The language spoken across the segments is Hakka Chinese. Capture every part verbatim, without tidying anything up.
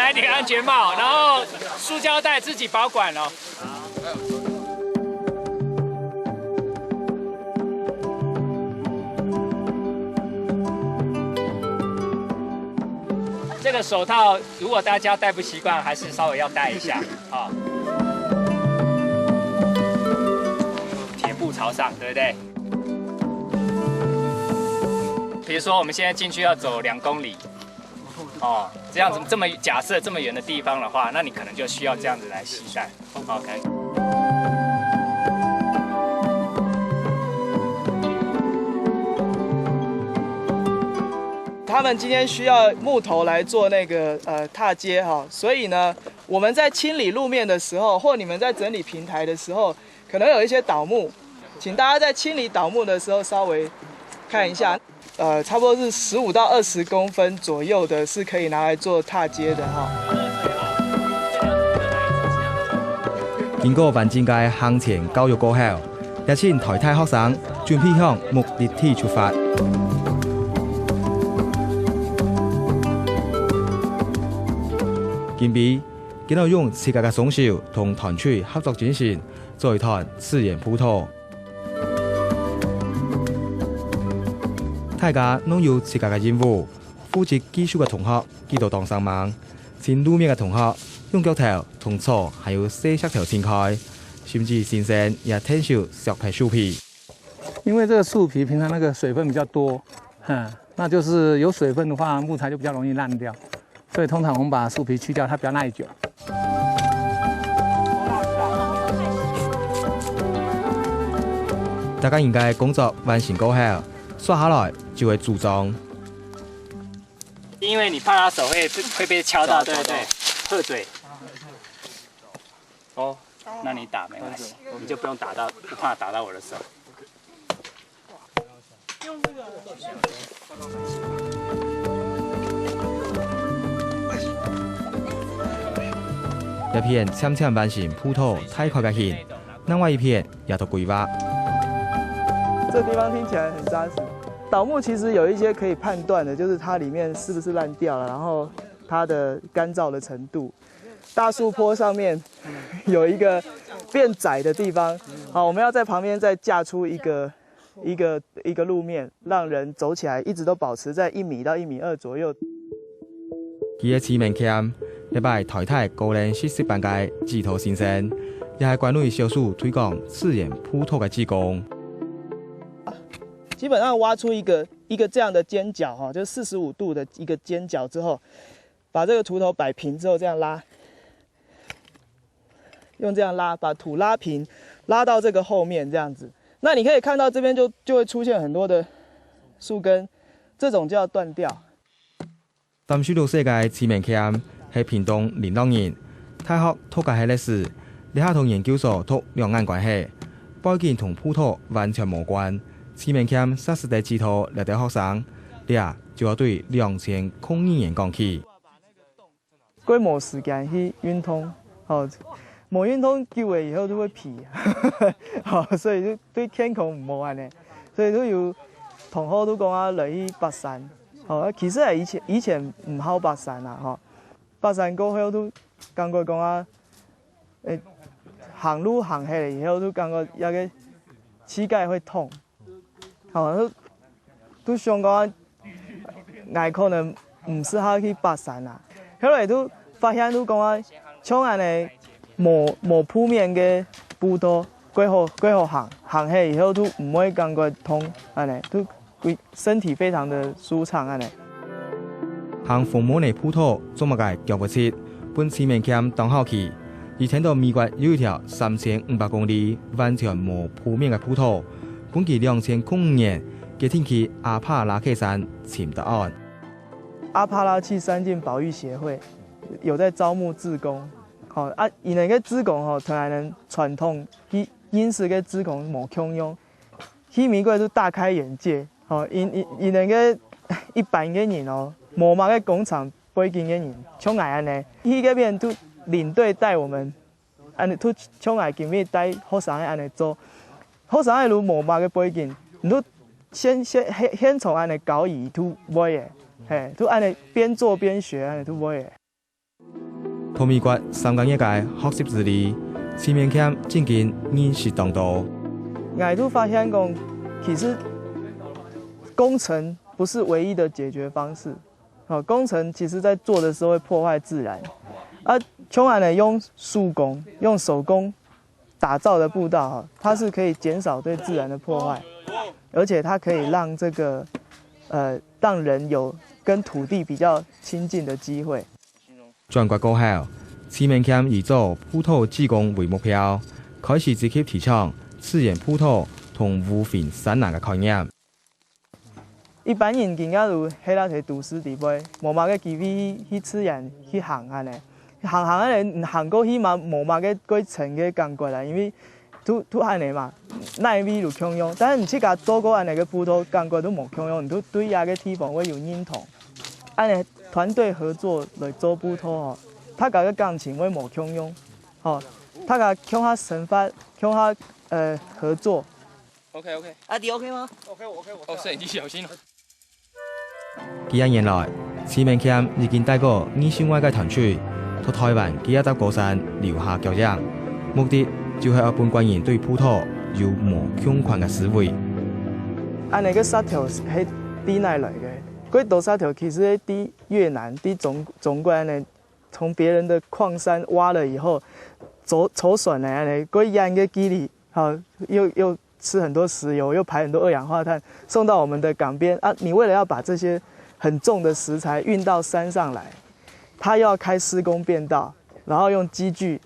戴顶安全帽，然后塑胶袋自己保管哦。这个手套，如果大家戴不习惯，还是稍微要戴一下啊。铁布朝上，对不对？比如说，我们现在进去要走两公里，哦，这样子这么假设这么远的地方的话，那你可能就需要这样子来携带。OK。他们今天需要木头来做那个呃踏阶哈，所以呢，我们在清理路面的时候，或你们在整理平台的时候，可能有一些倒木，请大家在清理倒木的时候稍微看一下，呃，差不多是十五到二十公分左右的，是可以拿来做踏阶的哈。经过完整个行前教育过后，邀请台大学生准备向目的地出发。今晡，佢等用自家个双手同團隊合作精神，做一团自然步道。大家拢有自家个任务，负责技术个同学，佢都當上忙。清路面个同學，用腳頭同草還有細石頭清開，甚至先生也𢯭手削忒樹皮。因为这个树皮平常那个水分比较多，嗯，那就是有水分的话，木材就比较容易烂掉。所以通常我们把树皮去掉，它比较耐久。大家应该工作完成过后，刷下来就会组装。因为你怕他手会会被敲到，对不对？喝水。哦，那你打没关系，你就不用打到，不怕打到我的手。一片漸漸完成步道大塊个形，另外一片也都規劃。这地方听起来很扎实。倒木其实有一些可以判断的，就是它里面是不是烂掉了，然后它的干燥的程度。大树坡上面有一个变窄的地方，好，我们要在旁边再架出一个一个一个路面，让人走起来一直都保持在一米到一米二左右。佢个青盲桍，這擺台大高年實習班个指導先生，也係關內少數推廣自然步道个志工。基本上挖出一个一个这样的尖角哈，就四十五度的一个尖角之后，把这个锄头摆平之后这样拉，用这样拉，把土拉平，拉到这个后面这样子。那你可以看到这边就就会出现很多的树根，这种叫断掉。三十六歲个青盲桍係屏東麟洛人，大學讀个係歷史，這下同研究所讀兩岸關係，背景同步道完全無關。青盲桍煞實在指導這兜學生，這就愛對兩千空二年講起。 過無時間去運動，吼，無運動久了以後就會肥，吼，所以就對健康毋好恁呢。所以就有同學都講啊，來去爬山，吼，其實啊，以前以前毋好爬山啊，吼，爬山過後就感覺講啊，誒，行路行下來以後就感覺那個膝蓋會痛。 吼，都都想講，𠊎可能毋適合去爬山啊。後來都發現都講啊，像恁呢無無鋪面个步道，過好過好行，行下以後都毋會感覺痛，恁呢都規身體非常的舒暢恁呢。行紅毛泥步道做麼个腳會疾，分青盲桍當好奇。佢聽到美國有一條三千五百公里完全無鋪面个步道， 分佢兩千空五年決定去阿帕拉契山尋答案。阿帕拉契山徑保育協會有在招募志工，吼，啊，佢等个志工吼，同𠊎等傳統佢認識个志工無共樣，去美國都大開眼界，吼，佢佢佢等个一般个人哦，無麼个工程背景个人，像𠊎恁呢，去該片都領隊帶我們 恁呢，都像𠊎今日帶學生个恁呢做，學生个都無麼个背景，你都現現現現場恁呢教佢都會个，嘿，都恁呢邊做邊學恁呢都會个。透過三個月个學習之旅，徐明謙正經認識當多。 𠊎都發現講，其實工程不是唯一的解決方式。好，工程其實在做的時候會破壞自然。啊，像恁樣用手工、用手工打造的步道哈，它是可以減少對自然的破壞，而且它可以讓這個呃讓人有跟土地比較親近的機會。 轉國過後，徐明謙以做步道志工為目標，開始積極提倡自然步道同無痕山林个概念。一般人今下都係啦，在都市裡背，無麼个機會去去自然去行恁樣。行行恁樣，行過去嘛，無麼个過深个感覺啦，因為都都恁樣嘛，哪位都共樣。但是你自家做過恁樣个步道，感覺都無共樣，你都對這個地方會有認同。恁樣團隊合作來做步道哦，大家个感情會無共樣，吼，大家共下生活，共下呃合作。 OK OK，啊，你 OK 嗎？？OK，我 OK，我哦，攝影機小心哦。幾十年來，徐明謙已經帶過二十外个團隊，在台灣幾十隻高山留下腳印，目的就係愛分觀人對步道有無共款个思維。恁樣个石頭係對哪來个？幾多石頭其實係對越南、對中中國恁樣，從別人的礦山挖了以後，坐坐船來恁樣，幾遠个距離，好，又又吃很多石油，又排很多二氧化碳，送到我們的港邊啊。你為了要把這些很重的石材運到山上來，他又要開施工便道，然後用機具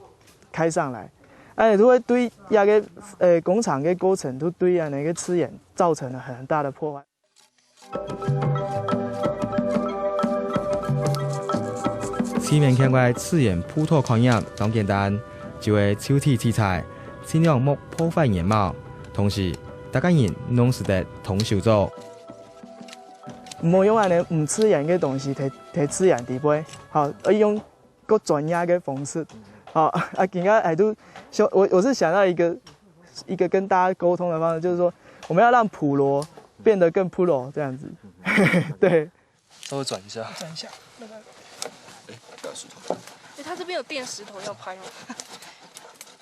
開上來。哎，都會對這個呃工程个過程，都對啊那個自然造成了很大的破壞。 徐明謙个自然步道概念當簡單，就係就地取材，盡量莫破壞原貌，同時大家人攏使得動手做。毋好用恁樣毋自然个東西在在自然裡背，好，要用較專業个方式，好啊。今下還都想我我是想到一個一個跟大家溝通的方式，就是說我們要讓普羅變得更普羅這樣子，對。 稍微轉一下。轉一下，那個，哎，打石頭。哎，他這邊有墊石頭要拍哦。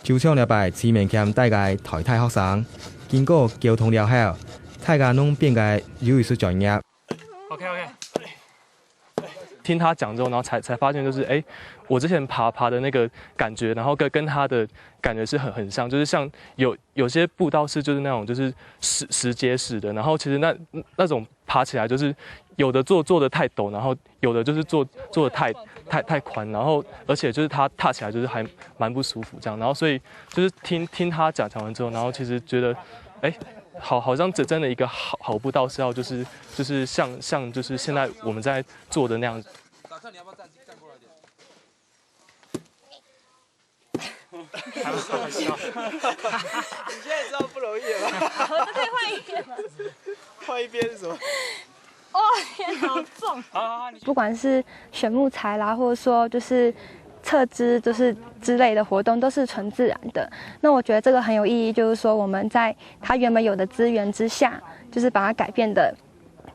就像這擺徐明謙帶个台大學生，經過溝通了後，大家攏變个有一絲專業。 OK OK。聽他講之後，然後才才發現，就是哎，我之前爬爬的那個感覺，然後跟跟他的感覺是很很像，就是像有有些步道是就是那種就是石石阶式的，然後其實那那種爬起來就是有的做做的太陡，然後有的就是做做的太太太寬，然後而且就是他踏起来就是还蛮不舒服这样，然后所以就是听听他讲讲完之后，然后其实觉得，哎，好好像真真的一个好好步道是要就是就是像像就是现在我们在做的那样子。打看你要不要站站过来一点。你现在知道不容易了吧？我们可以换一边吗？换一边是什么？哦，天，好重。好好好，你不管是选木材啦，或者说就是撤资，就是之类的活动，都是纯自然的。那我觉得这个很有意义，就是说我们在它原本有的资源之下，就是把它改变的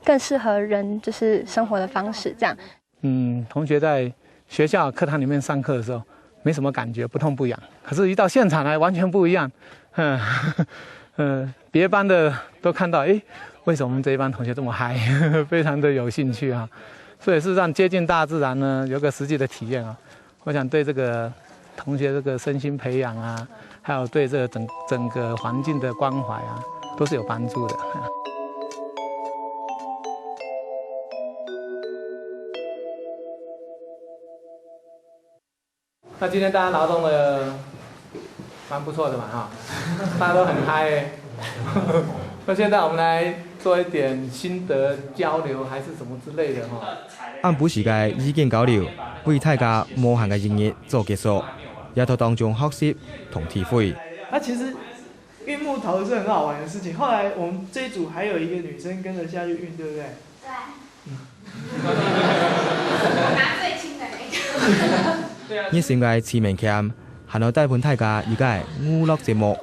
更适合人就是生活的方式，这样。嗯，同学在学校课堂里面上课的时候没什么感觉，不痛不痒，可是一到现场来完全不一样。嗯，呃，别班的都看到，诶，为什么我们这一班同学这么嗨，非常的有兴趣啊。所以事实上接近大自然呢，有个实际的体验啊。我想对这个同学这个身心培养啊，还有对这个整整个环境的关怀啊，都是有帮助的。那今天大家劳动的蛮不错的嘛哈，大家都很嗨、欸。那现在我们来做一点心得交流，还是什么之类的哈。暗晡時个意見交流，為大家無閒个一日做結束，也在當中學習同體會。它其實運木頭是很好玩的事情。後來我們這一組還有一個女生跟着下去運，對不對？我拿最轻的那个。熱心个徐明謙，還有帶分大家一个娛樂節目。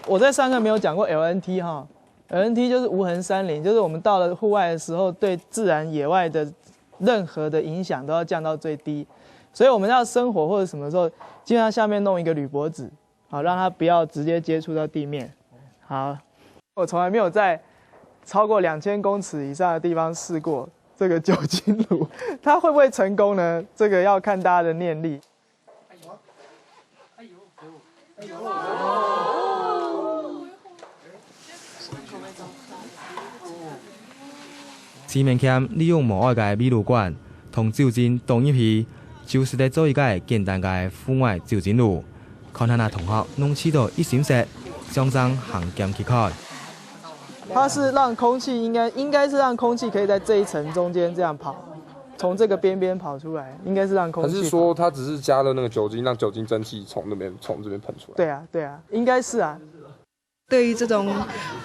我在上課沒有講過 L N T 哈，L N T 就是無痕山林，就是我們到了戶外的時候，對自然野外的任何的影响都要降到最低。所以我们要生火或者什么时候，尽量下面弄一个铝箔纸，好，让它不要直接接触到地面。好，我从来没有在超过两千公尺以上的地方试过这个酒精炉，它会不会成功呢？这个要看大家的念力。徐明謙利用無愛个壁爐管同酒精倒入去，就試著做一个簡單个戶外酒精爐。看下同學攏試著一心適，想正行兼去看。它是让空气应该应该是让空气可以在这一层中间这样跑，从这个边边跑出来，应该是让空气跑。还是说它只是加了那个酒精，让酒精蒸汽从那边从这边喷出来？对啊，对啊，应该是啊。对于这种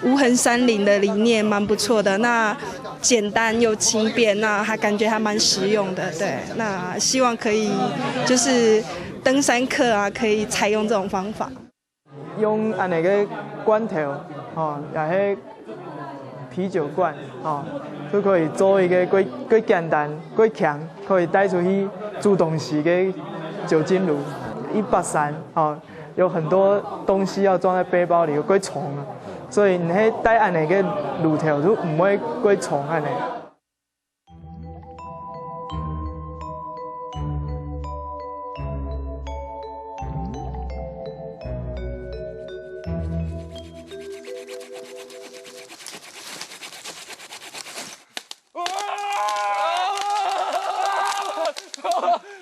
无痕山林的理念蛮不错的，那简单又轻便，那还感觉还蛮实用的。对，那希望可以就是登山客啊，可以采用这种方法。用安尼个罐头，吼，也是啤酒罐，吼，就可以做一个过过简单、过轻，可以带出去煮东西个酒精炉。一百三，吼，有很多东西要装在背包里，有过重啊，所以你迄带安尼个炉头就毋会过重安尼。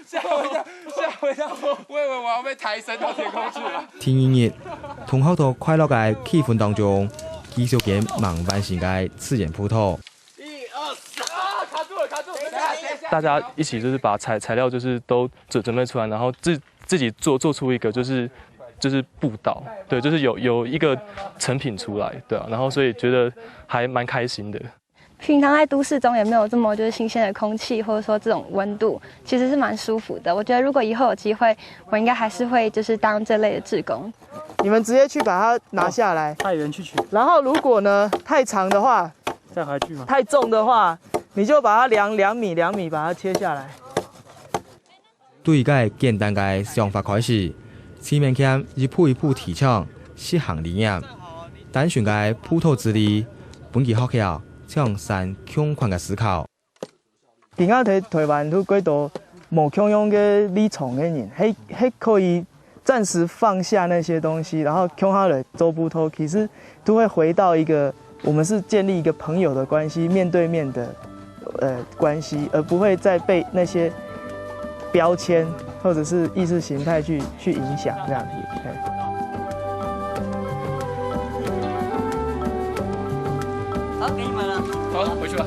吓我一跳，吓我一跳！我以为我要被抬升到天空去了。第二日，同學在快樂个氣氛當中，繼續緊吂完成个自然步道。一二三，啊，卡住了，卡住了！等一下，等一下。大家一起就是把材材料就是都准准备出来，然后自自己做做出一个就是就是步道，对，就是有有一个成品出来，对啊，然后所以觉得还蛮开心的。平常在都市中也没有这么就是新鲜的空气，或者说这种温度，其实是蛮舒服的。我觉得如果以后有机会，我应该还是会就是当这类的志工。你们直接去把它拿下来，太远去取，然后如果呢太长的话，再回去吗？太重的话，你就把它量两米两米把它切下来。对个简单个想法开始，徐明謙一步一步提倡實行理念。單純个步道之旅，分佢學曉像山共款个思考。今下在台灣都幾多無共樣个立場个人，係係可以暂时放下那些东西，然后共下來做步道，其实都会回到一个我们是建立一个朋友的关系，面对面的呃关系，而不会再被那些标签或者是意识形态去去影响这样子。好，给你们了。好，回去吧。